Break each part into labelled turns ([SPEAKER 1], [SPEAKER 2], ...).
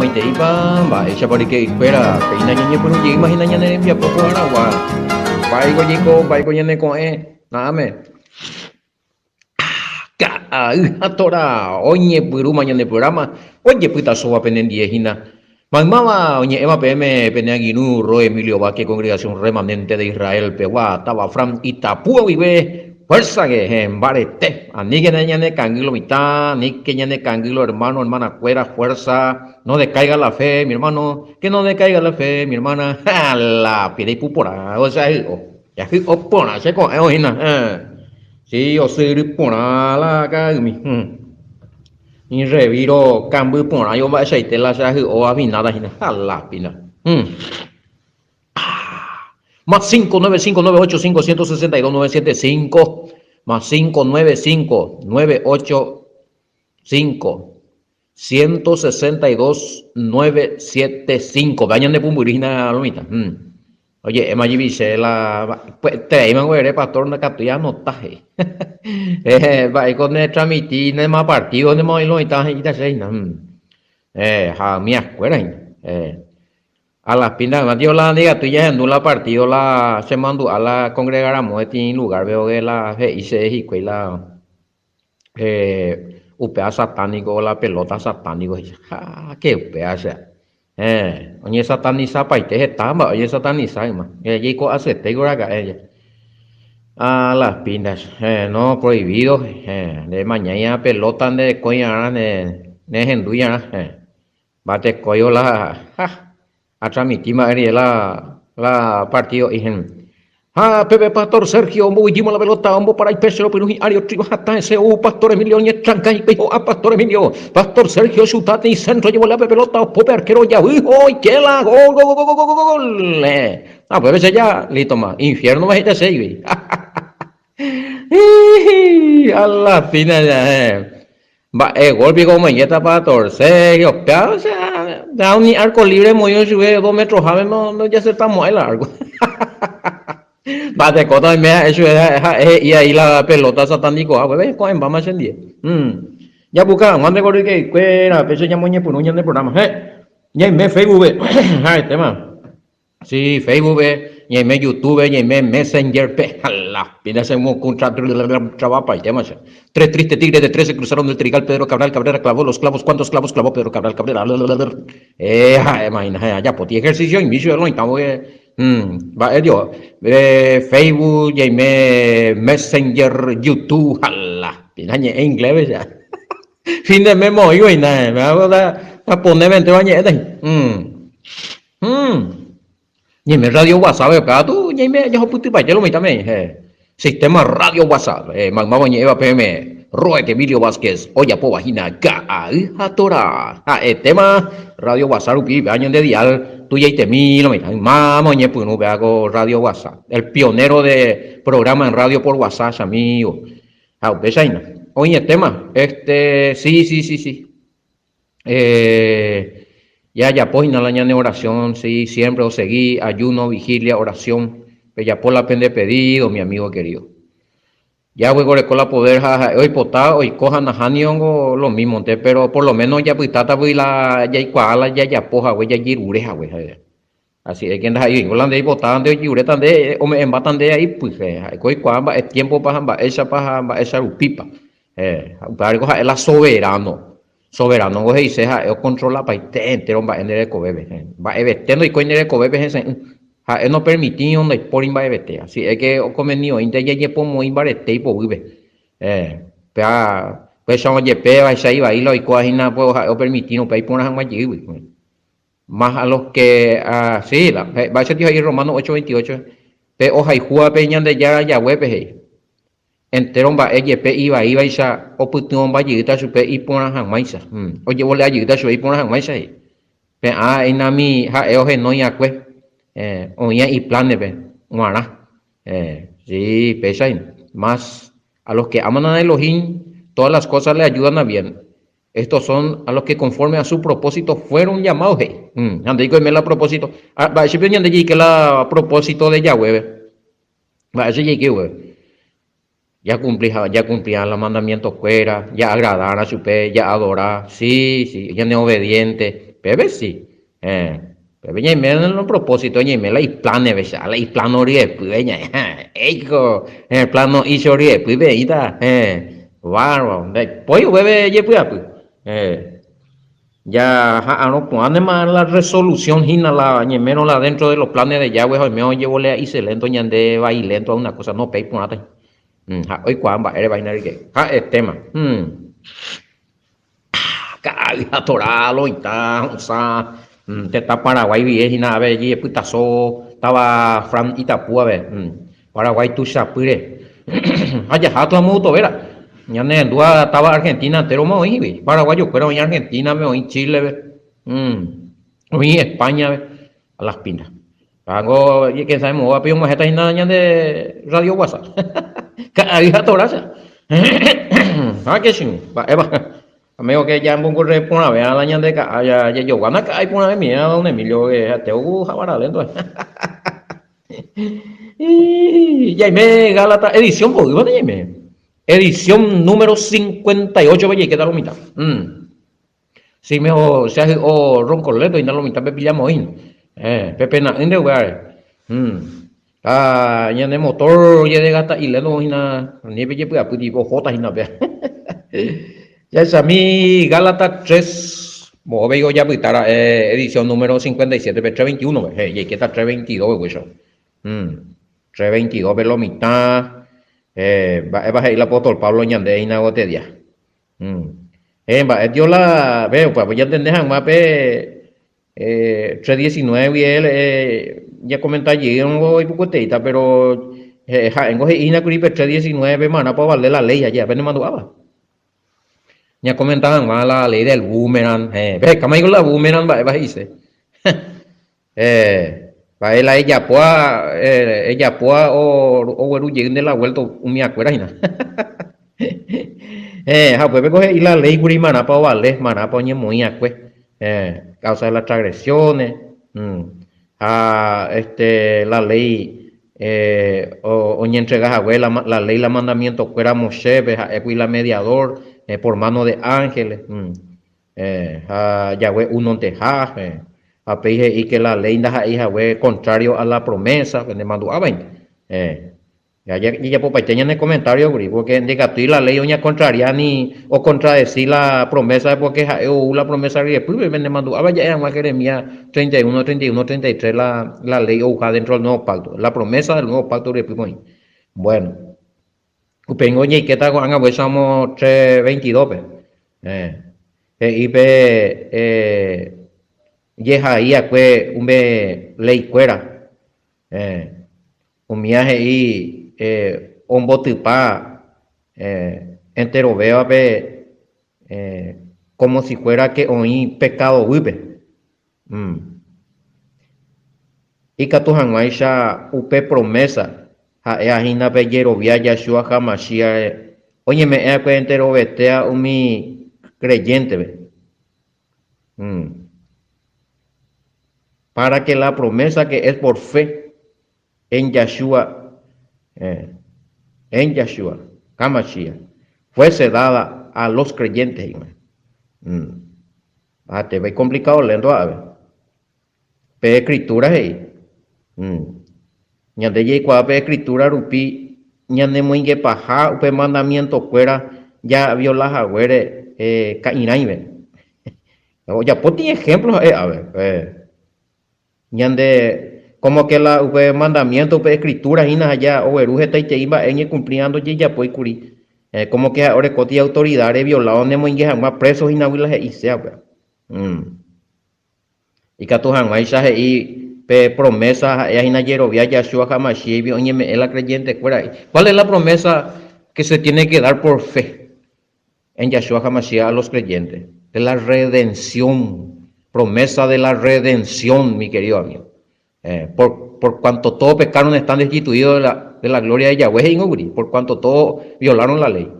[SPEAKER 1] Maiteípa, mba'éichapa ryke'ykuéra, péina ñañepyrũ jeýma hína ñane rembiapo ko aragua. Mba'éiko jaiko, mba'éiko ñane ko'ẽ, na'áme. Ka'ay ha tora oñepyrũma ñane programa ojepytasóva penendie hína. Maymáva oñe'ẽva peẽme pene angirũ Roy Emilio Vázquez Congregación Remanente de Israel pegua táva Fran Itapúa guive fuerza-ke he mbarete. Aníkena ñanekangy lo mitã, aníke ñanekangy lo hermano, hermana-kuéra, fuerza, no decaiga la fe, mi hermano, que no decaiga la fe, mi hermana, ha la pire ipu porã, o sea, hy'o, ja hy'o porã che ko'ẽvo hína, sí, osyry porã la ka'aymi. Ni rrevíro kamby porã yo mba'eichaite la che ahy'óva afinada hína. Ha la pina. Hum. Ah. Más 5 9 5 9 8 5 162 9 7 5. Más 5 9 5 9 8 5 162 9 7 5. Ve ñande pumbyry hína lo mitã. Hum. Oje'éma jepi che la pya'etereíma guere pastor ndakatúi anota he'i. Eh, mba'éiko ne transmiti nema partido nema oĩ lo mitã he'íta che hína. Eh, ha umi akuéra hína. Eh, a las pinta hag̃ua tio la ndikatúi jahendu la partido la chemandu'a la congrega ramo peteĩ lugar-pe ogue la he'i che hikuái la Eh, upéva satánico, la pelota satánico he'i. Ha, ke upéva che. Eh, oñesatanisapaite heta mba'e oñesatanisa yma. Eh, jaiko asyetéiko raka'e je. Ah, las pintas. Eh, no, prohibido. Eh, nde mañáiva pelota nde rekói'arã, ne, nehendúi'arã. Eh, mbatekóivo la, ha. Atransmiti mba'e rire la la partido'i hen. Ha peve Pastor Sergio omboguejýma la pelota, ombopara ipécho ropyrũ hi'ári otriva hatã hese ou Pastor Emilio oñetranka hikuái ho'a Pastor Emilio. Pastor Sergio ochuta teĩ centro ojevolea pe pelota opo pe arquero ojavy oike la gol gol gol gol gol gol. Ha upépe che ja listoma infierno-ma he'íta che igui. A la fina ja eh. Mba'e gol piko omoingéta Pastor Sergio, péva o sea, da umi arco libre omoĩ ochupe dos metroháme no ndojasertamo'ãi la arco. Mba'etekóta oime ha'e chupe ha'e he'i ahí la pelota satanikoha, upépe ko'ẽmbáma chendie. Japuka hag̃ua nde koryke'ykuéra, péicha ñamoñepyrũ ñane programa. He, ñaime Facebook-pe, ha'etéma. Sí, Facebook-pe, ñaime YouTube-pe, ñaime Messenger-pe, ha la pila che mocontravapaitema che. Tres tristes tigres de tres se cruzaron del trigal, Pedro Cabral Cabrera clavó los clavos, ¿cuántos clavos clavó Pedro Cabral Cabrera? Eh, ha'éma hína, ha ajapóti ejercicio oimi chupe loĩtã vove, mba'e Dios, Facebook, ñaime Messenger, YouTube, ha la pila ñe'ẽ inglés-pe che. Fin de mes moĩvo hína, japonémenteva ñe'ẽta hína. Ñaime radio WhatsApp katu ñaime jahupytypaite lo mitãme he. Sistema radio WhatsApp eh, maymáva oñe'ẽva peẽme Roek Emilio Vázquez ojapóva hína ka'ay ha tora. Ha'etéma radio WhatsApp rupi péva ñande dial tujaitemi lo mitã ymáma oñepyrũ péva ko radio WhatsApp. El pionero de programa en radio por WhatsApp chamigo. Ha upéicha hína. Oĩetéma este sí sí sí sí. Eh, jajapo hína la ñane oración, sí, siempre osegi, ayuno, vigilia, oración, pejapo la pende pedido, mi amigo querido. Ya oguekoreko la poder ha ha'e oipota oiko ha nahánirõngo lo mímonte, pero por lo menos japytátagui la jaikuaa la jajapo hague, jajerure hague, ha'e. Así es que ndaha'éi oiko la nde oipotáva nde ojeruréta nde ome'ẽmbáta nde aipy, ha'éko oikuaa mba'e tiémpopa ha mba'éichapa ha mba'éicha rupípa. Upévare ko ha'e la soberano. Soberano ko he'ise ha'e okontrolapaite entéro mba'e nde rekovépe. Mba'evete ndoikói nde rekovépe hese'ỹ. Ha'e nopermitírõ ndaipóri mba'evete. Así es que okonvenioínte jajepomoĩ mbarete ipoguýpe. Péva péicha ojepe vaicha ivai la oikóva hína pues ha'e opermitírõ upéva iporã hag̃ua jeýgui. Más a los que ah, sí, la, mba'éicha tio he'i Romanos 8:28, pe ohayhúvape Ñandejára Yahweh-pe he'i, Entéro mba'e jepe ivaívaicha opytyvõmba jeýta chupe iporã hag̃uáicha, ojevolea jeýta chupe iporã hag̃uáicha he'i. Pe'ã inami ha'e ohenói akue, oĩva iplánepe g̃uarã. Sí, péicha hína. Más a los que aman a Elohim, todas las cosas le ayudan a bien. Estos son a los que conforme a su propósito fueron llamados, he'i. Ha ndéiko oime la propósito. Ah, mba'éichapa ñande jaike la propósito de Yahweh-pe? Mba'éicha jaike upépe? Jakumpli ha jakumpli'ã la mandamiento-kuéra, ja'agradarã chupe, ja'adora, sí, sí, ñaneobediente. Pépe si. Héẽ. Pépe ñaime en el propósito, ñaime la ipláneve cha, la iplano ryepýpe ñaĩ. Éiko, héẽ, plano ícho ryepýpe oĩta. Héẽ. Bárbaro. Ndaipói upépe jepy'apy. Héẽ. Ja ha'arõ pu'ãnema la resolución hína la ñaimérõ la dentro de los planes de Yahweh ha oime ojevolea iselénto ñande vai lénto alguna cosa, no, péi porãta. Ha oikuaa mba'éreva hína rike. Ha'etéma. Ka'ay ha Torá, Loitã, Hosã, tetã Paraguái guive hína ave jepytaso táva Fran Itapúa pe, Paraguái tuichapýre. Ha jaha Tlamotovera, ñanerendúva táva Argentina entéroma oĩ hikuái. Paraguayokuéra oĩ Argentina-pe, oĩ Chile-pe, oĩ España-pe, a las pintas. Hango quién sabe moõvape og̃uahẽta hína ñande radio guasa. Ka'ay ha torácha. Ha che chirũ, mba'épa. Amigo que ya mbonguerre porãve la ñande ka'a ya jejoguána ka'a iporãve miéva don Emilio que ha'ete ogu javarale entonces. Jaime Gálata edición mboýva ñaime. Edición número 58 pe jaikéta lo mitã. Si me o che ahy'o roncoleto hína lo mitã pe pillamoína. Eh, pe pena'ỹnte upévare. Ha ñane motor ojedegasta iléno hína, ani pejepy'apy tipo ohóta hína péa. Jahechami Gálatas 3, moõve ojapyta ra'e edición número 57 pe 3.21 pe, he, jaikéta 3.22 upéicha. 3.22 pe lo mitã, eh, mba'épa he'i el apóstol Pablo ñande hína gotedia. Eh, mba'e tio la, ve, upéva jantende hag̃ua pe 3.19 guie jakomenta jeýrõ ipukueteíta, péro ha'éngo he'i hína kuri pe 3.19 pe marãpa ovale la léi aje, penemandu'áva? Ñakomenta hag̃ua la léi del boomerang, pehekáma piko la boomerang mba'épa he'ise. Mba'e la ejapóva, ejapóva ogueru jeýnte la vuélta umiakuéra hína. Ha upépe ko he'i la léi kuri marãpa ovale, marãpa oñemoĩ akue. Causa de las transgresiones, ha este la ley oñentrega hague la ley la mandamiento kuéra Moisés-pe, ha'ékuri la mediador por mano de ángeles, ha Yahweh unonteha, ha péi he'i que la ley ndaha'éi hague contrario a la promesa, penemandu'ávainte. Jajapopaite ñane comentario kuri, porque ndikatúi la ley oñacontraria ni ocontradeci la promesa, porque ha'e ou la promesa ryepýpe, penemandu'áva ja'e hag̃ua Jeremías 31, 31, 33 la, la ley ouha dentro del nuevo pacto, la promesa del nuevo pacto ryepýpe oĩ. Bueno, upéingo jaikéta ko'ág̃a upéicharamo 3.22-pe. Eh, he'i pe eh, jehai akue upe leikuéra. Eh, Umía he'i ombotypa enterovévape kómo si fuéra ke oĩ pekádo guýpe. Ikatu hag̃uáicha upe promésa ha'éva hína pe jerovia Yahshua HaMashiach-re oñeme'ẽ va'ekue enterovetéva umi kreyéntepe. Pára ke la promésa ke es por fe en Yahshua, en Yahshua HaMashiach, fuese dada a los creyentes, he'íma. Ha'etéva icomplicado lénto ave. Pe escritura he'i. Ñande jaikuaa pe escritura rupi ñanemoingepaha upe mandamiento-kuéra javiola haguére ka'irãive. Ojapóti ejemplo ha'e ave. Ñande, como que la upe mandamiento, upe escritura hína ha ja ogueru hetaitei mba'e oñekumplíva ndojejapói kuri. Como que ha'e orekóti autoridad reviolávo nemoinge hag̃ua preso hínagui la he'iséva upéva. Ikatu hag̃uáicha he'i pe promesa ha'éva hína jerovia Yahshua HaMashiach-gui oñeme'ẽ la creyente-kuéra. ¿Cuál es la promesa que se tiene que dar por fe en Yahshua HaMashiach a los creyentes? De la redención, promesa de la redención, mi querido amigo. Eh, por, por cuanto todos pecaron están destituidos de la, de la gloria de Yahweh, he'ingo kuri, por cuanto todos violaron la ley.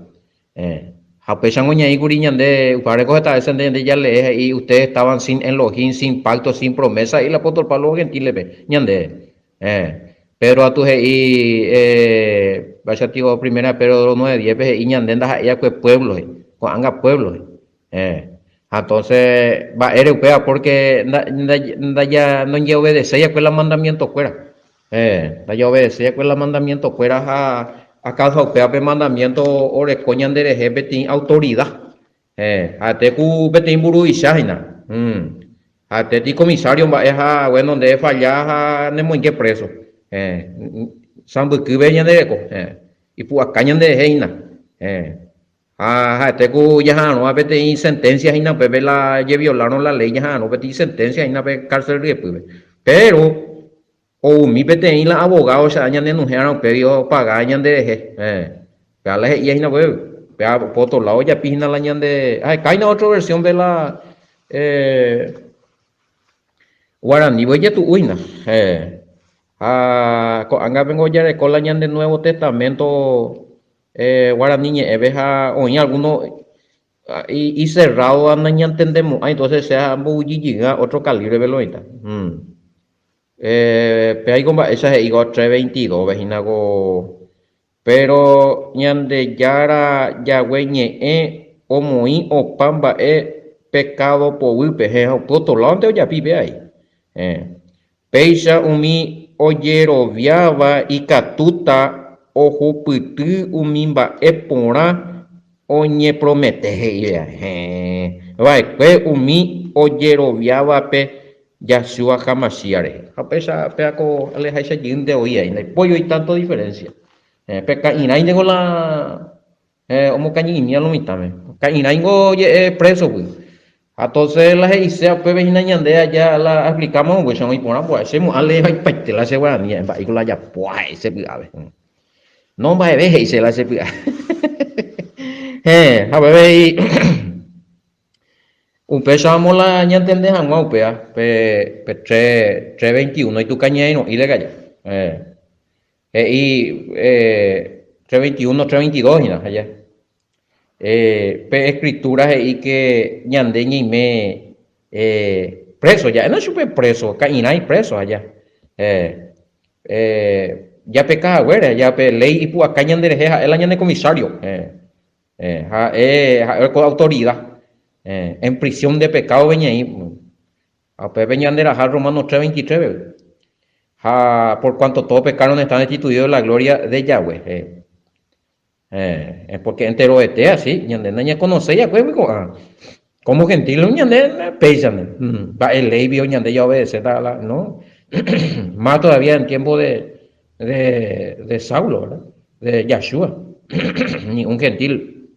[SPEAKER 1] Eh, ha upéichango ñaĩ kuri ñande, upévare ko heta veces ñande jalee he'i ustedes estaban sin Elohim, sin pacto, sin promesa, he'i el apóstol Pablo gentiles-pe, ñande. Eh, Pedro atu he'i, eh, vaicha tio primera Pedro 9:10-pe he'i ñande ndaha'éi akue pueblo he'i, ko'ág̃a pueblo he'i. Eh, Ha entonces, mba'ére upéva? Porque ndajaobedeséi va'ekue la mandamiento kuéra. Ndajaobedeséi va'ekue la mandamiento kuéra ha a causa upéva pe mandamiento oreko ñanderehe peteĩ autoridad. Ha'ete ku peteĩ mburuvicha hína. Ha'ete ti comisario mba'e ha bueno nde efalla ha nemoinge preso. Sãmbykyve ñande reko. Ipu'aka ñanderehe hína. Ha ha'ete ku jaha'arõva peteĩ sentencia hína upépe la jeviolárõ la ley jaha'arõ peteĩ sentencia hína pe cárcel ryepýpe. Pero oumi peteĩ la abogado che ñanenuhẽ'arã upégui opaga ñanderehe. Péva la he'íva hína upépe. Péva por otro lado ojapi hína la ñande, ahekáina otro versión de la guaranívo ijetu'u hína. Ha ko'ág̃a pengo jareko la ñande Nuevo Testamento Guarani ñe'ẽve ha oĩ alguno icerrado nañantendemo'ãi, entonces che amboy'ijyjyga otro calibre-pe lo oĩta. Péaiko mba'éicha he'íva 3:22-pe hína ko Péro Ñandejára Yahweh ñe'ẽ omoĩ opa mba'e pekádo poguýpe, héẽ, upe ótro ládonte ojapi pe ai. Héẽ. Péicha umi ojeroviáva ikatúta ohupyty umi mba'e porã oñepromete he'ive. Héẽ, va'ekue umi ojeroviávape Yahshua HaMashiach rehe. Ha upéicha péva ko aleháicha jeýnte oĩ ai, ndaipói oĩ tánto diferencia. Héẽ, pe ka'irãintengo la omokañy'imíva lo mitãme. Ka'irãingo oje'e présogui. Ha tonce la he'ise upépe hína ñande aja la aexplicáma upéicha oĩ porã mbo'e. Che mo'ã leepaite la che guarani ha'e mba'éiko la ajapo ha'e che py'ápe. No mba'eve he'i che la che py'a. Héẽ, ha upépe he'i upéicharamo la ñantende hag̃ua upéva pe pe tres tres veintiuno itukañairũ'íre kaja. Héẽ. He'i tres veintiuno, tres veintidós hína aja. Pe escritura he'i que ñande ñaime preso, ja'éna chupe preso, ka'irãi preso aja. Japeka haguére, aja pe ley ipu'aka ñanderehe ha'e la ñane comisario. Ha'e ha'e oreko autoridad. En prisión de pecado-pe ñaĩ. Ha upépe ñanderaha Romanos 3:23-pe. Ha por cuanto todos pecaron están destituidos de la gloria de Yahweh. Héẽ, pórke enterovete asi, ñande nañakonoséi va'ekue ko'ã. Kómo gentil ñande péichante, mba'e léi ñande jaobedeséta la, no. Más todavía en tiempo de, de, de Saulo, ¿verdad? De Yahshua. Ni un gentil.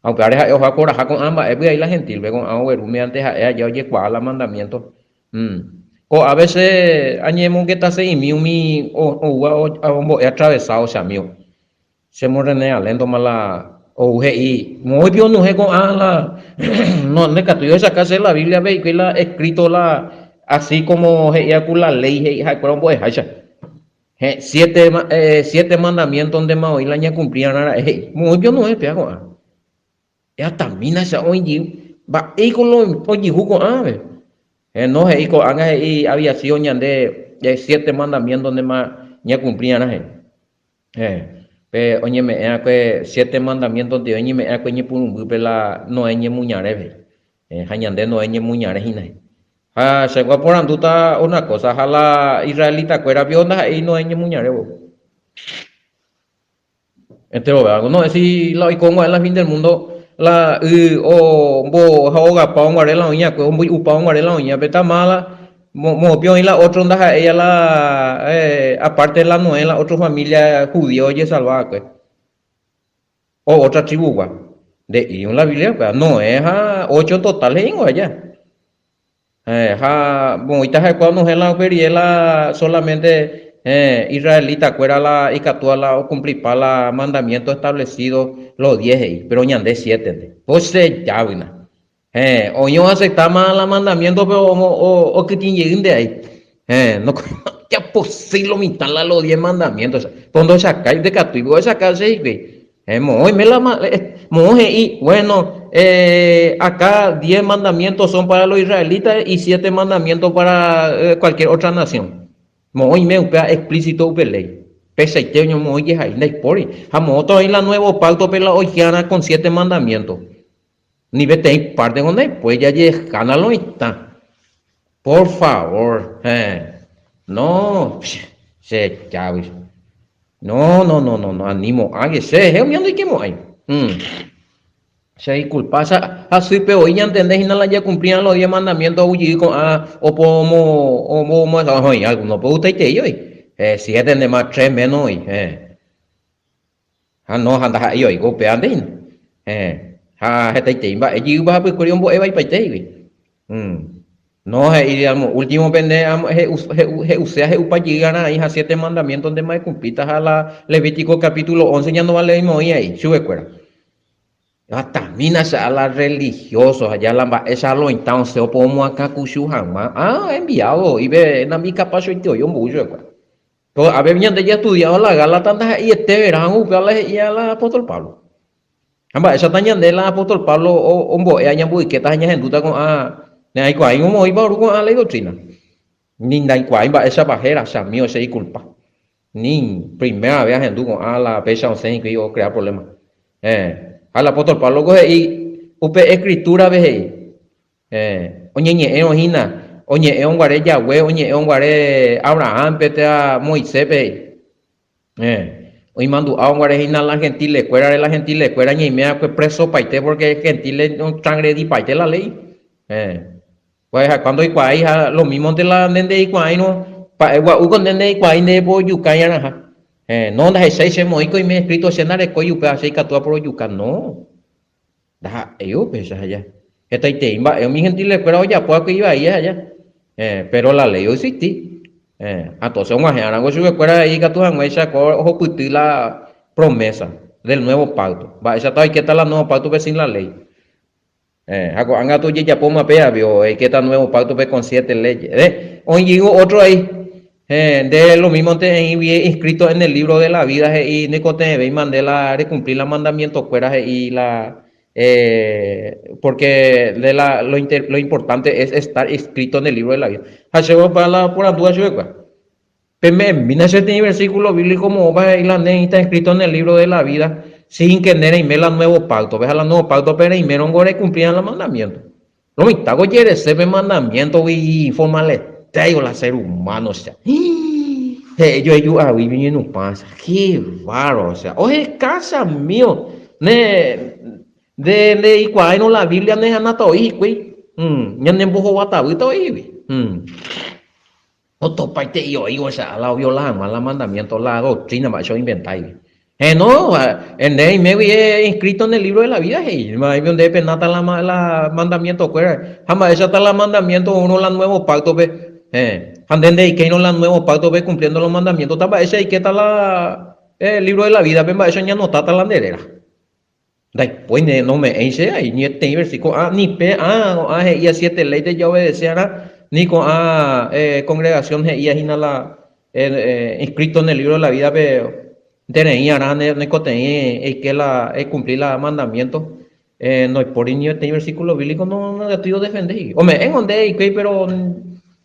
[SPEAKER 1] Ha upévare ha'e oho akoraha ko'ã mba'e py'ai la gentil-pe, ko'ã ogueru mediante ha'e aja ojekuaa la mandamiento. Ko'ápe che añemongetase'imi umi oúva ombo'e atravesado che amigo. Che morrenegaléntoma la ou he'i, moõipi onohẽ ko'ã la no ndaikatúi ohechauka che la Biblia-pe hikuái la escrito la así como he'íva ku la ley he'i ha'ekuéra ombo'eháicha. Heẽ, siete, siete mandamiento ndéma oĩ la ñakumplíarã ra'e he'i. Moõipi onohẽ péva ko'ã. Ehatamína che oĩ jey, mba'éiko lo ojehu ko'ãve? No he'i ko'ág̃a he'i había sido ñande siete mandamiento ndéma ñakumpli arã he'i. Pe oñeme'ẽ va'ekue siete mandamiento nde oñeme'ẽ va'ekue ñepyrũmbýpe la Noé ñemuñarépe he'i. Ha ñande Noé ñemuñare hína he'i. Ha che aporandúta una cosa, ha la israelita kuéra pio ndaha'éi Noé ñemuñare voi. Enterove algo no es si la oiko guare la fin del mundo la y o mbo ha ogapa guare la oĩakue omboy'upa guare la oĩa pe tamala moõpi oĩ la otro ndaha'éi la aparte la Noé la otro familia judío ojesalva va'ekue o otra tribu gua nde'íri la Biblia upéva Noé ha ocho en total he'íngo aja. Ha oĩta ha'ekuéra onohẽ la upe rire la solamente israelita kuéra la ikatúva la okumplipa la mandamiento establecido los diez he'i, pero ñande siétente. Poche jávyna. Oĩ oaceptáma la mandamiento pero okytĩ jeýnte ahí. No japoséi lo mitã la los diez mandamientos. Pero ndochakái, ndekatúi ohechaka che hikuái. Moõ oime la moõ he'i, bueno, acá diez mandamientos son para los israelitas y siete mandamientos para cualquier otra nación. Moõ oime upéva explícito upe ley. Peichaite oñomoĩ jehai, ndaipóri. Ha moõta oĩ la nuevo pacto-pe la oikéarã con siete mandamientos. Ni peteĩ parte ko ndaipói jajehekána lo mitã. Por favor, héẽ. No, che chávy. No, no, no, no, no, ani mo'ãke che rehe umi ndoikemo'ãi. Mm. Che disculpa, cha hasýpe voi ñantende hína la jakumplíva los diez mandamientos ojey ko'ã opomo omo oĩ alguno pe gustaitei oĩ. Eh, siete ndéma tres menos oĩ. Eh. Ha no, ha ndaha'éi oiko upévante hína. Héẽ, ha hetaitei mba'e jey mbahapykuéri ombo'e vaipaite hikuái. No, he'i amo últimope nde amo he'uséa he'upa jey arã aĩ ha siete mandamiento ndéma ekumplíta ha la Levítico capítulo once ñandovalevéima oĩ aĩ chupekuéra. Hatamína che a la religioso ha ja la mba'éicha lo oĩta osẽ oporomoakãkuchu hag̃ua. Ah, enviado oĩve nambi kapachoite oĩ ombou chupekuéra. Ko ápe ñande jastudiáva la Gálata ndaha'eiete verãvo upéva la he'íva la apóstol Pablo. Ha mba'éichata ñande la apóstol Pablo ombo'éva ñamboykéta ha ñahendúta ko'ã ndaikuaái omoĩpa oru ko'ã ley doctrina. Ni ndaikuaái mba'éichapa héra, chamígo che ikulpa. Ni primera vez ahendu ko'ã la péicha osẽ hikuái ocrea problema. Héẽ. Ha la apóstol Pablo ko he'i upe escritura-pe he'i, Héẽ, oñeñe'ẽrõ hína, oñe'ẽrõ guare Yahweh, oñe'ẽrõ guare Abrahánpe térã Moiséspe he'i. Héẽ, oimandu'árõ guare hína la gentilekuérare, la gentilekuéra ñaime va'ekue presopaite pórke gentile otransgredipaite la léi. Héẽ, pues ha'ekuéra ndoikuaái ha lomímonte la nde ndeikuaáirõ, mba'e gua'úko nde ndeikuaái nde pojuka iarãha. Héẽ, no ndahechái che moĩko oime escrito che ndarekói upéva che ikatu aporojuka. No. Ndaha'éi upéicha aja. Hetaitei mba'e umi gentilekuéra ojapo va'ekue ivai aja. Eh, péro la léi oexisti. Eh, entonces og̃uahẽ arãngo chupekuéra he'i ikatu hag̃uáicha ko ohupyty la promesa del nuevo pacto. Mba'éichata oikéta la nuevo pacto-pe sin la léi. Eh, ha ko'ág̃a katu ojejapóma pévape, oikéta nuevo pacto-pe con siete leyes. Eh, oĩ jey ótro ahí. Héẽ, nde lomímonte eĩ guie inscrito en el libro de la vida he'i nekotevẽvéima nde la recumpli la mandamientokuéra he'i la porque nde la lo lo importante es estar inscrito en el libro de la vida. Ha che opa la oporandúva chupekuéra. Peme'ẽmína che peteĩ versículo bíblico moõpa he'i la nde eĩta inscrito en el libro de la vida sin que nde reime la nuevo pacto-pe ha la nuevo pacto-pe reimérõngo recumplíva la mandamiento. Lo mitã ko ojerese pe mandamiento-gui informal-etéigo la ser humano-cha. He'e joeju agui ñoñenupã-cha. Qué bárbaro, o sea, oheka chamío. Ne, nde ndeikuaáirõ la Biblia nehanáta oĩ hikuái. Ñanembohovatavýta oĩ hikuái. Otopaite oĩvo che ala oviola hag̃ua la mandamiento, la doctrina mba'éicha oinventáigui. Heẽ no, nde reime guive inscrito en el libro de la vida he'i, mba'éicha nde penáta la la mandamiento kuéra, ha mba'éichata la mandamiento oúrõ la nuevo pacto-pe, heẽ, ha nde ndeikéirõ la nuevo pacto-pe cumpliendo los mandamientos, ta mba'éicha eikéta la libro de la vida-pe, mba'éicha oñanotáta la nde réra. Ndaipói ne nome'ẽi che ai, ni peteĩ versículo, ah, ni pe, ah, ko'ã he'íva siete léi de jaobedece arã, ni ko'ã eh, congregación he'íva hína la eh, eh, inscrito en el libro de la vida pe nde reĩ arã ne noikotevẽ eike la ecumpli la mandamiento, eh, noipóri ni peteĩ versículo bíblico no ndaikatúi odefende hikuái. Ome'ẽngo nde hikuái pero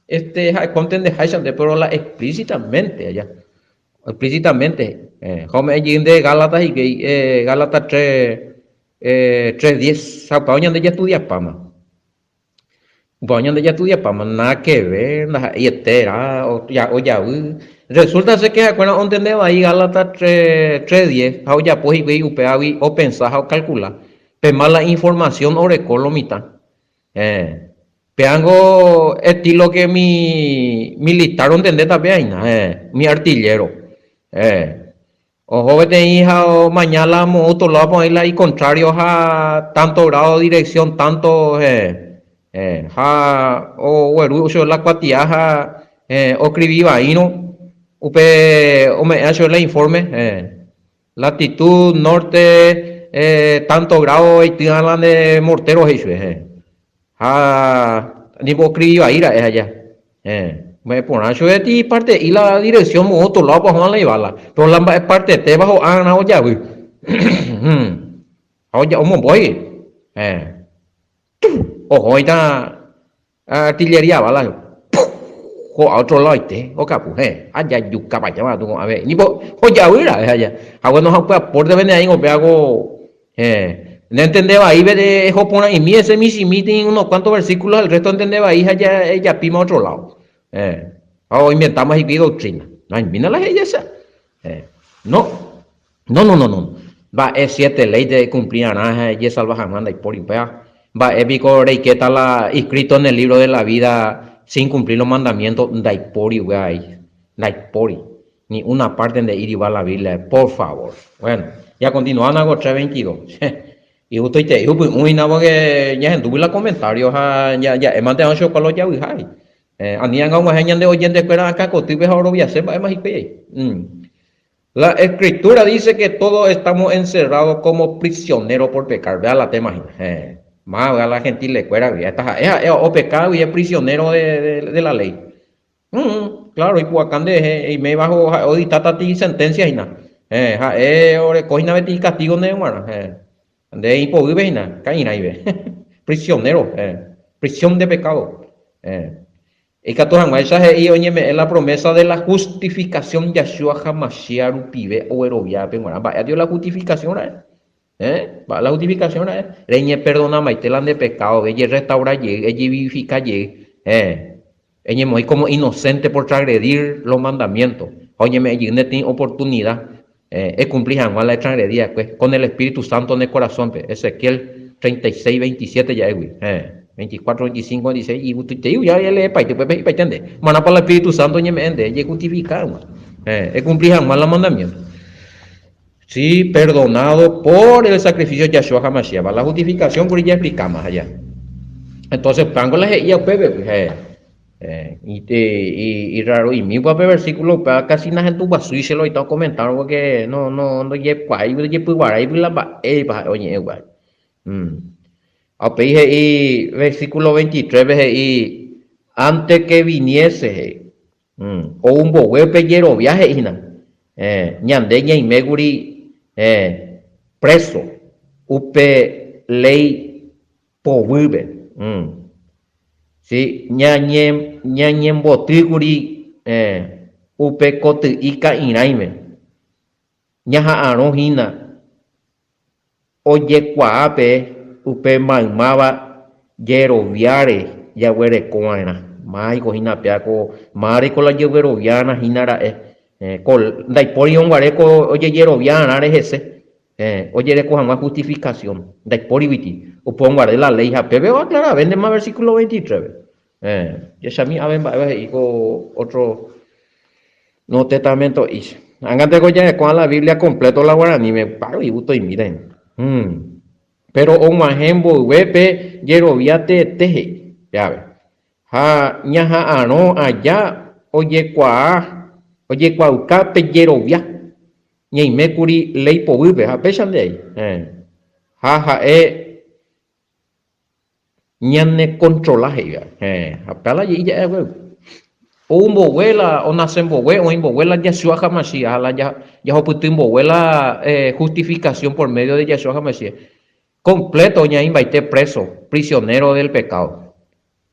[SPEAKER 1] este ha'ekuéra ontendeháichante, pero la explícitamente allá. Explícitamente, ha ome'ẽ jey nde Gálatas hikuái, Gálatas 3, 3, 10, ha upéva ñande jastudiapáma. Upéva ñande jastudiapáma, nada que ver, ndaha'eiete rã, ojavy. Resulta ser que ha'ekuéra ontende vai Gálatas 3, 3, 10, ha ojapo hikuái upévagui opensa ha okalkula. Pe mala información oreko lo mitã. Héẽ. Péango estilo que mi militar ontendéta péa hína, héẽ, mi artillero. Héẽ. Oho peteĩ ha omaña la moõ otro lado oĩ la icontrario ha tanto grado dirección tanto, héẽ, héẽ, ha ogueru chupe la kuatia ha, héẽ, oscribi vaírõ upe ome'ẽva chupe la informe, héẽ. Latitud norte tanto grado eity'ã la nde mortero he'i chupe, héẽ. Ha ndipo oscribi vai ra'e aja, héẽ. Mba'e porã chupe ti parte'i la dirección moõ otro lado pa la ibala, pero la mba'e partetéva ho'arã ojavy. Ha omombo he'i, héẽ. Oho oĩta Artillería bala ho'a otro ladoite okapu he ha jajukapaitéma katu ko'ã ve'i nipo ojavy ra'e ha ja ha bueno ha upe aporte pene aĩ upéva ko he. Nentende vai eho porã'imi ese michĩmi unos cuantos versículos, el resto entende vai ha ejapíma otro lado. Ha oinventáma hikuái doctrina. Naimína la he'i esa. No. No, no, no, no. Mba'e siete léi rekumpli arã ha ejesalva hag̃ua ndaipóri upéva. Mba'e piko reikéta la inscrito en el libro de la vida sin cumplir los mandamientos ndaipóri upéva ai. Ndaipóri. Ni una parte nde'íriva la Biblia, por favor. Bueno, ya continuando ko 3:22. Igustoitei hypy'ũ hína porque ñahendúgui la comentario ha ja'émante hag̃ua chupe lo javyhái. Ani ág̃a og̃uahẽ ñande oyentekuéra akã kotýpe ha oroviase mba'éma hikuái ai. La escritura dice que todos estamos encerrados como prisioneros por pecar. Vea la tema hína. Eh, más vea la gentilekuéra guive. Hasta ha'e ha'e opeca guive prisionero de, de, de la ley. Mm, claro, ipu'aka nderehe, eime bajo ha'e odictáta ti sentencia hína. Eh, ha'e oreko hína peteĩ castigo ndéve g̃uarã. Eh, nde ipoguýpe hína, ka'irãive. Prisionero, eh, prisión de pecado. Eh. Ikatu hag̃uáicha he'i oñeme'ẽ la promesa de la justificación Yahshua HaMashiach rupive ogueroviávape g̃uarã. Mba'e tio la justificación ra'e? Héẽ? Mba'e la justificación ra'e? Reñeperdonamaite la nde pecado-pe, ejerrestaura jey, ejevivifica jey. Héẽ? Eñemoĩ como inocente por transgredir los mandamientos ha oñeme'ẽ jey ne tĩ oportunidad ekumpli hag̃ua la etransgredi va'ekue con el Espíritu Santo ne corazón-pe, Ezequiel 36, 27 ja'égui. Héẽ. 24, 25, 26, igustoitei uya eleepaite upépe he'ipaite nde. Marãpa la Espíritu Santo oñeme'ẽ nde ejejustifika hag̃ua, héẽ, ekumpli hag̃ua la mandamiento. Sí, perdonado por el sacrificio de Yahshua HaMashiach. La justificación kuri jaexplikáma ha ja. Entonces, upévango la he'íva upépe, héẽ. Irraro'imi upéva pe versículo upéva casi nahenduguasúi che lo oĩta okomentárõ porque no no ndojekuaái ndojepyguaráigui la mba'épa ha'e oñe'ẽ upéva. Ha upéi he'i versículo 23-pe he'i ante que viniese he'i ou mbogue pe jerovia he'i hína ñande ñaimékuri preso upe léi poguýpe. Sí, ñañe, ñañembotýkuri upe koty'i ka'irãime. Ñaha'arõ hína ojekuaa pe upe maymáva jeroviáre jaguerekova'erã. Máiko hína péa ko máreko la jegueroviárã hína ra'e. Ko ndaipórirõ guare ko ojejeroviarãre hese. Héẽ, ojereko hag̃ua justificación, ndaipóriguiti, upeonguare la léi ha pépe oaclaravéntema versículo 23-pe. Héẽ, jahechami ave mba'éva he'i ko otro Nuevo Testamento'ícha. Ág̃anteko jaheko'ã la Biblia completo la guaraníme, paro igustoimíta hína. Hum. Péro og̃uahẽ mboyve pe jerovia teete he'i, jave. Ha ñaha'arõ aja ojekuaa, ojekuaauka pe jerovia. Ñaime kuri léi poguýpe, ha péicha nde ai. Héẽ. Ha ha'e ñanekontrola he'íva. Héẽ. Ha péa la je'i ja'e haguégui. Ou mbogue la, onase mbogue, oĩ mbogue la Yahshua HaMashiach, ha la jahupyty mbogue la justificación por medio de Yahshua HaMashiach. Completo ñaĩmbaite preso, prisionero del pecado.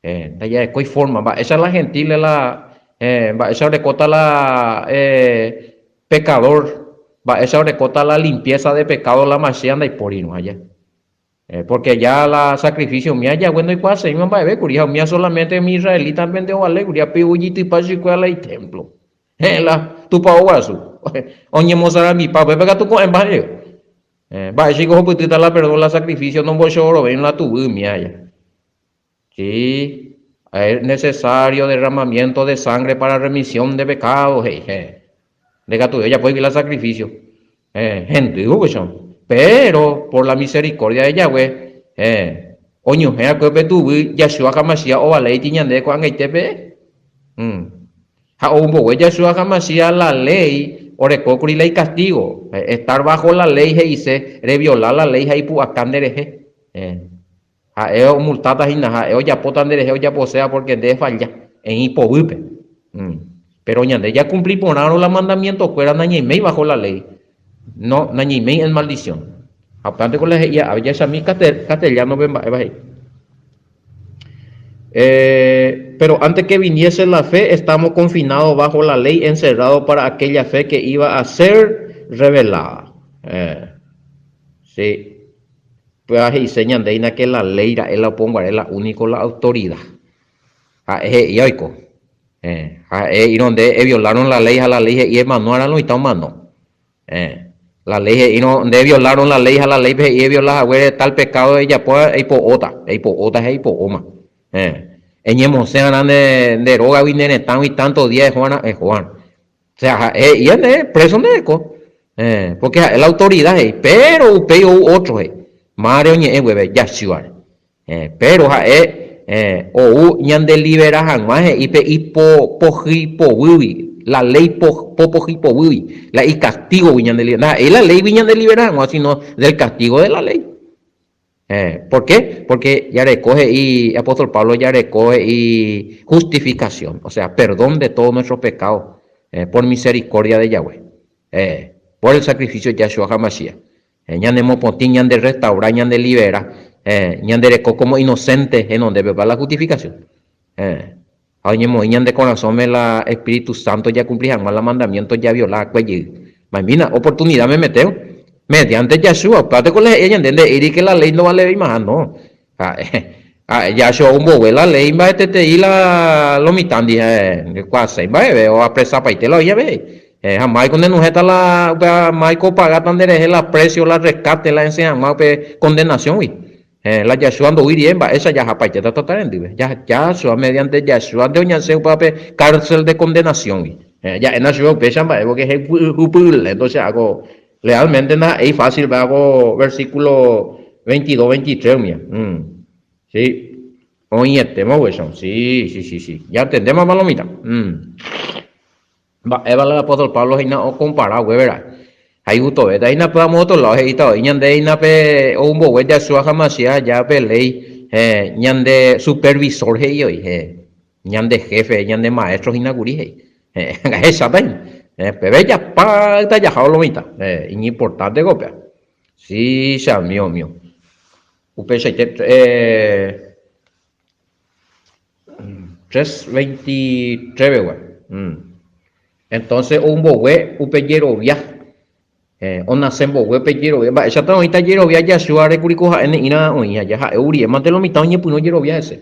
[SPEAKER 1] Eh, ndajarekói forma, mba'éicha la gentile la, eh, mba'éicha orekóta la eh, pecador, mba'éicha orekóta la limpieza de pecado la Mashiach ndaipórirõ aja. Eh, porque ya la sacrificio umía Yahweh ndoikuaaseíma mba'eve kuri, ha umía solamente umi israelita-pente ovale kuri, ha pe ojitypa chuikuéra la itemplo. Eh, la tupao guasu. Oñemosarambipa, upépe katu ko'ẽmba jey. Eh, mba'éicha ohupytýta la perdón la sacrificio nombochoorovéirõ la tuguy umía aja. Sí, es necesario derramamiento de sangre para remisión de pecado, he'i, heẽ. Ndekatúi ojapóigui la sacrificio, heẽ, hendy upéicha. Pero, por la misericordia de Yahweh, heẽ, oñohẽ va'ekue pe tuguy Yahshua HaMashiach ovaléiti ñande ko'ag̃aite peẽ. Ha ou mbogue Yahshua HaMashiach la léi orekókuri la icastigo. Estar bajo la ley he'ise reviola la ley ha ipu'aka nderehe. Heẽ. Ha'e omultáta hína, ha'e ojapóta nderehe ojaposéva pórke nde efalla, eĩ ipoguýpe. Péro ñande jakumpli porãrõ la mandamientokuéra nañaiméi bajo la léi, no nañaiméi en maldisión. Ha upévanteko la he'i ave jahechami castellánope mba'épa he'i. Pero antes que viniese la fe, estamos confinados bajo la ley, encerrados para aquella fe que iba a ser revelada. Sí. Upéva he'ise ñande hína ke la léi ra'e la oponguare la úniko la autorida. Ha'e he'íva oiko. Ha'e he'írõ nde eviolárõ la léi ha la léi he'i emano ára loĩta omano. La léi he'írõ nde eviolárõ la léi ha la léipe he'i eviola haguére tal pekádo ejapóva eipo'óta, eipo'óta ha eipo'óma. Eñemosẽ arã nde rógagui ne retãgui tánto día eho arã, eho arã. O sea, ha'e he'íva nde preso nde reko. Porque ha'e la autoridad he'i, pero upéi ou otro he'i, máre oñe'ẽ gueve Yahshua-re. Pero ha'e ou ñandelibera hag̃ua he'i pe ipo pohýi poguýgui, la ley po pohýi poguýgui, la icastígogui ñandelibera. Ndaha'éi la léigui ñandelibera hag̃ua, sino del castigo de la ley. ¿Por qué? Porque jareko he'i apóstol Pablo jareko he'i justificación, o sea, perdón de todos nuestros pecados por misericordia de Yahweh, por el sacrificio de Yahshua HaMashiach. Ñanemopotĩ, ñande restaura, ñande libera, ñande reko como inocente henondépe, upéva la justificación. Ha oñemoĩ ñande korasõme la Espíritu Santo jakumpli hag̃ua la mandamiento javiola akue jey. Maimína, oportunidad memeteo. Mediante Yahshua, upévate ko la he'íva ñande nde'íri que la ley ndovaleveimaha, no. Ha'e, Yahshua ombogue la ley mba'etetei la lo mitãndi, ndoikuaaséi mba'eve, oapresapaite la oĩ jave. Ha máiko nenuhẽta la, upéva máiko opagáta nderehe la precio, la rescate, la esẽ hag̃ua upe condenación-gui. Héẽ, la Yahshua ndoúi rire mba'éicha jahapaitéta tata rendýpe. Yahshua mediante Yahshua-nte oñasẽ upéva pe cárcel de condenación-gui. Héẽ, ja'éna chupe upéicha mba'e porque hepy'yhupy'ylénto che ako lealmente ndaha'éi fácil upéva ko versículo 22, 23 umía. Sí, oĩetéma upéicha. Sí, sí, sí, sí. Ñantendémapa lo mitã. Mba'épa la apóstol Pablo hína okompara upépe ra'e? Ha igustovéta hína pe amo otro lado he'íta voi ñande hína pe ou mbogue Yahshua HaMashiach aja pe léi ñande supervisor he'i voi, ñande jefe, ñande maestro hína kuri he'i. Jahecháta hína. Peve japáyta jahávo lo mitã. Iñimportante ko upéva. Sí, che amigo mío. Upeichaite. 3:23 pegua. Entonces ou mbogue upe jerovia, onase mbogue upe jerovia. Mba'éichata oĩta jerovia Yahshua-re kuri ko ha'e ne'ĩra oĩ aja, ha'e ou rirémante lo mitã oñepyrũ ojerovia hese.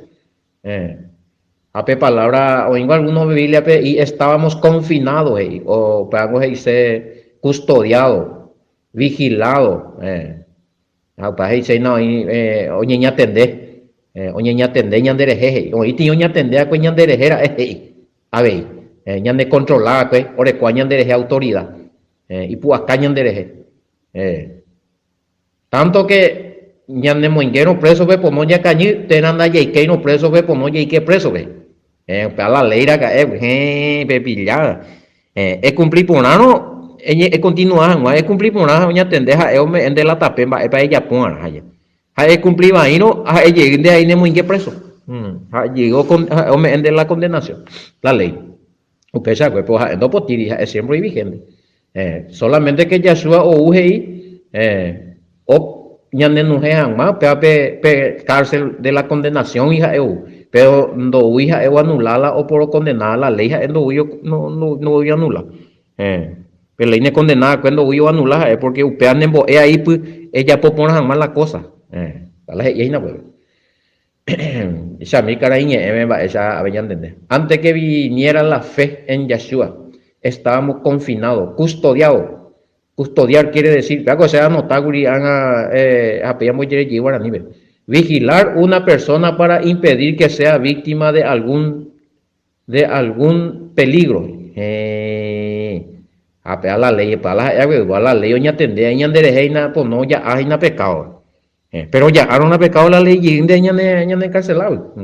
[SPEAKER 1] Ha pe palabra oĩngo algunos Biblia-pe he'i estábamos confinados he'i, upévango he'ise custodiado, vigilado. Ha upéva he'iséina oĩ oñeñatende, oñeñatende ñanderehe he'i. Oĩ tĩi oñatende va'ekue ñanderehe ra'e he'i avei. Ñanekontrola va'ekue, orekóva ñanderehe autorida, ipu'aka ñanderehe. Tánto ke ñanemoingérõ présope pono jakañy térã ndajaikéirõ présope pono jaike présope. Upéva la léi raka'égui. Héẽ, pepilla. Ekumpli porãrõ, ekontinua hag̃ua ekumpli porã ha oñatende ha'e ome'ẽ nde la tape mba'épa ejapo va'erã haje. Ha ekumpli vaírõ ha'e jey nde ai nemoinge preso. Ha jey ome'ẽ nde la condenación, la ley. Upéichakue, po ha'e ndopotĩri, ha'e siempre ivigente. Solamente que Yahshua ou he'i ñanenuhẽ hag̃ua upéva pe pe cárcel de la condenación-gui ha'e ou. Péro ndoúi ha'e oanula la oporokondenáva la léi ha'e ndoúi ndoúi oanula. Pe léi nekondená va'ekue ndoúi oanula ha'e pórke upéva nembo'e aípy ejapo porã hag̃ua la kósa. La he'i hína upépe. Chami karai ñe'ẽme mba'éicha ave ñantende. Antes que viniera la fe en Yahshua, estábamos confinados, custodiados. Custodiar quiere decir, péa ko che anota kuri ág̃a ha péi ambojerejey guaranípe. Vigilar una persona para impedir que sea víctima de algún de algún peligro. Héẽ. Ha péa la ley, péa la ha'e aguegua, la ley oñatende ahí ñanderehe hína pono ja'a hína pecado. Pero ja'árõ la pecado la ley jeýnte ñane ñane encarcelado.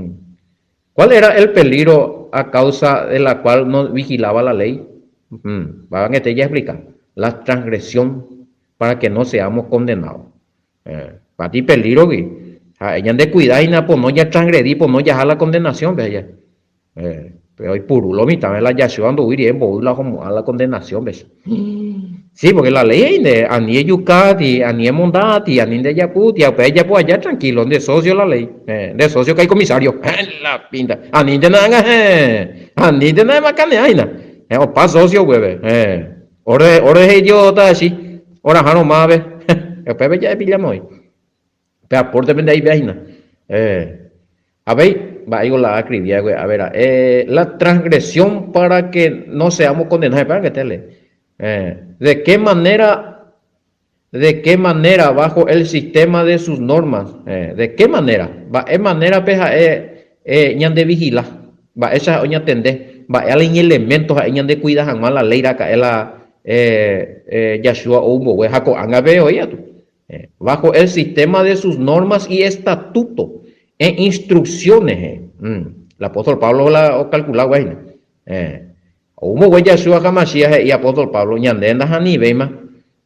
[SPEAKER 1] ¿Cuál era el peligro a causa de la cual nos vigilaba la ley? Mba'angete jaexplica. La transgresión para que no seamos condenados. Pati peligro-gui. Ha'e ñande cuida hína pono jatransgredi, pono jaha la condenación-pe aja. Pero oipuru lo mitãme la Yahshua ndoúi rire mboy la ohomo'ã la condenación-pe. Sí, porque la ley he'i nde ani ejukáti, ani emondáti, ani ndejapúti, ha upéva ejapo aja tranquilo, nde socio la ley, nde socio kai comisario, la pinta, anínte na'anga, anínte na'emakane'a hína, opa socio upépe, ore ore he'i idiota achi, orahárõ mávape, upépe ja'epillama voi. Pe aporte pende aipea hína. Eh. Avei, mba'éiko la aescribí va'ekue? A ver, eh, la transgresión para que no seamos condenados, hepáva que tele. Eh, de qué manera, de qué manera bajo el sistema de sus normas, eh, de qué manera, mba'e manera-pe ha'e eh, ñandevigila, mba'éicha ha'e oñatende, mba'e ala iñelemento ha'e ñandekuida hag̃ua la ley raka'e la eh, eh, Yahshua ou mbogue ha ko'ág̃ape oĩ atu. Bajo el sistema de sus normas y estatuto e instrucciones, he'i. El apóstol Pablo la ocalcula guay hína. Ou mbogue Yahshua HaMashiach he'i apóstol Pablo, ñande ndahanivéima,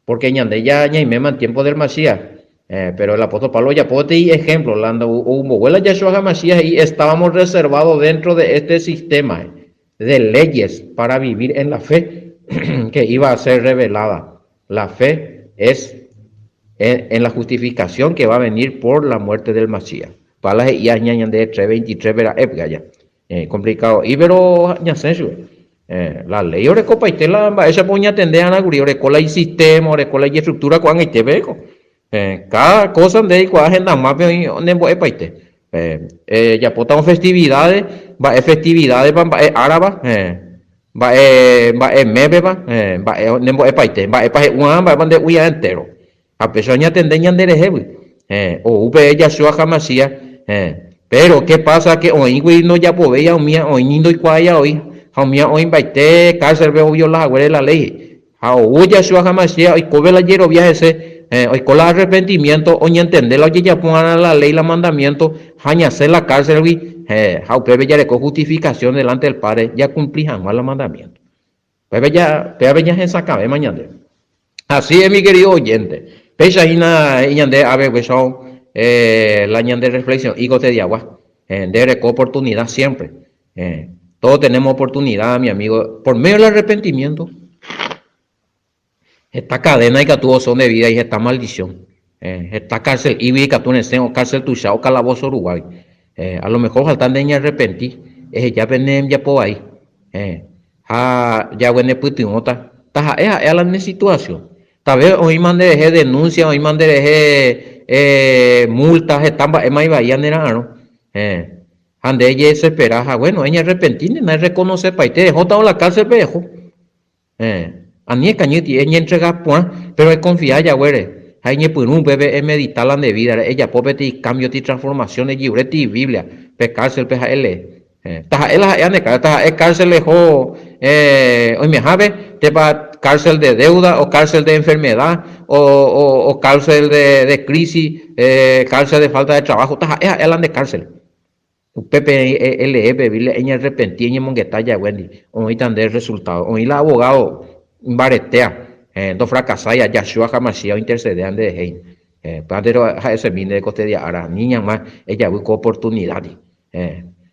[SPEAKER 1] porque ñande ya ñaiméma en tiempo del Mashiach. Pero el apóstol Pablo ojapo peteĩ ejemplo, la ou mbogue la Yahshua HaMashiach he'i estábamos reservados dentro de este sistema de leyes para vivir en la fe que iba a ser revelada. La fe es en la justificación que va a venir por la muerte del Masías. Pala he'i aña ñande 3.23 vera épga ya. Eh, complicado. Y pero ñasẽ chupe. Eh, la ley orekopaite la mba'éichapa oñatende arã kuri, oreko la isistema, oreko la ijestructura ko'ag̃aite peko. Eh, cada cosa nde eikuaa hendag̃uápe oĩ nembo'epaite. Eh, ejapótamo festividades, mba'e festividades-pa, mba'e árapa, eh, Mba'e mba'e mépepa, héẽ, mba'e nembo'epaite, mba'épa he'u'arã, mba'épa nde'ui'arã entéro. Ha péicha oñatende ñanderehégui, héẽ, ou pe Yahshua HaMashiach, héẽ. Péro, ke pása ke oĩgui ndojapovéiva umíva, oĩ ni ndoikuaáiva oĩ, ha umíva oĩmbaite kárselpe oviola haguére la léi, he'i. Ha ou Yahshua HaMashiach oikove la jerovia hese, héẽ, oiko la arrepentimiénto, oñentende la ojejapo'arã la léi, la mandamiénto, ha ñasẽ la kárselgui, héẽ, ha upépe jareko justifikasión delante del Padre jakumpli hag̃ua la mandamiénto. Upépe ja, pévape ñahesakãvéma ñande. Así es, mi querido oyente. Péicha hína he'i ñande ave upéicha la ñande reflexión-i ko tediagua. Héẽ, nde reko oportunidad siempre. Eh, todos tenemos oportunidad, mi amigo, por medio del arrepentimiento. Heta cadena ikatu oso nde vida y heta maldición. Eh, heta cárcel ígui ikatu resẽ o cárcel tuicha o calabozo ruguágui. Eh, a lo mejor falta nde ñearrepenti, eheja pe ne rembiapo vai. Eh, ha Yahweh nepytyvõta, taha'e ha'e a la ne situación. Tave oĩma nderehe denuncia, oĩma nderehe eh, multa, heta mba'éma ivaíva nera'arõ. Eh, Ha nde ejedesespera ha bueno, eñarrepentíntena, errekonosepaite, ehótavo la kárselpe eho. Héẽ, ani ekañýti, eñentrega porã, péro ekonfia haguére ha eñepyrũ upépe emedita la nde vídare, ejapo peteĩ kámbio, peteĩ transformasión, ejiuréti Biblia pe kárselpe ha elee. Héẽ, taha'e la ha'éva nde kárcel, taha'e kárcel eho oimehápe, tépa cárcel de deuda o cárcel de enfermedad o, o, o cárcel de, de crisis, cárcel de falta de trabajo, taha'e ha'éva la nde cárcel. Upépe elee pe Biblia, eñarrepenti, eñemongeta Yahweh-ndi, oĩta nde resultado. Oĩ la abogado imbaretéa, ndofrakasáiva, Yahshua HaMashiach ointercedéva nderehe hína. Upévante ha'esemi nde kostedia ára, ani ñag̃ua ejavy ko oportunidad-ndi.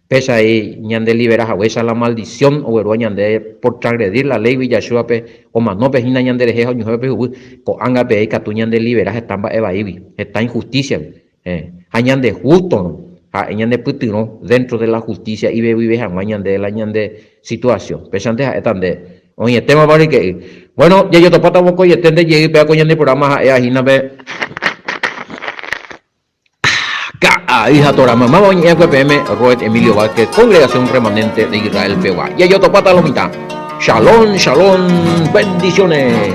[SPEAKER 1] Péicha avei ñandelivera haguéicha la maldisión oguerúva ñande por transgredir la léigui Yahshua-pe omanópe hína ñanderehe ha oñuhẽva pe huguy, ko'ág̃a peve ikatu ñandelivera heta mba'e vaígui, heta inhustísiagui. Ha ñande hústorõ, ha'e ñanepytyvõ dentro de la justicia ivevuive hag̃ua ñande la ñande situasión. Péichante ha'éta nde oĩetémapa ryke'y. Bueno, jajotopáta vokoiete nde jey péva ko ñande programa ha'éva hína pe Ka'ay ha Torá. Maymáva oñe'ẽ'akue peẽme Roed Emilio Vázquez, Congregación Remanente de Israel pegua. Jajotopáta lo mitã. Shalom, shalom, bendiciones.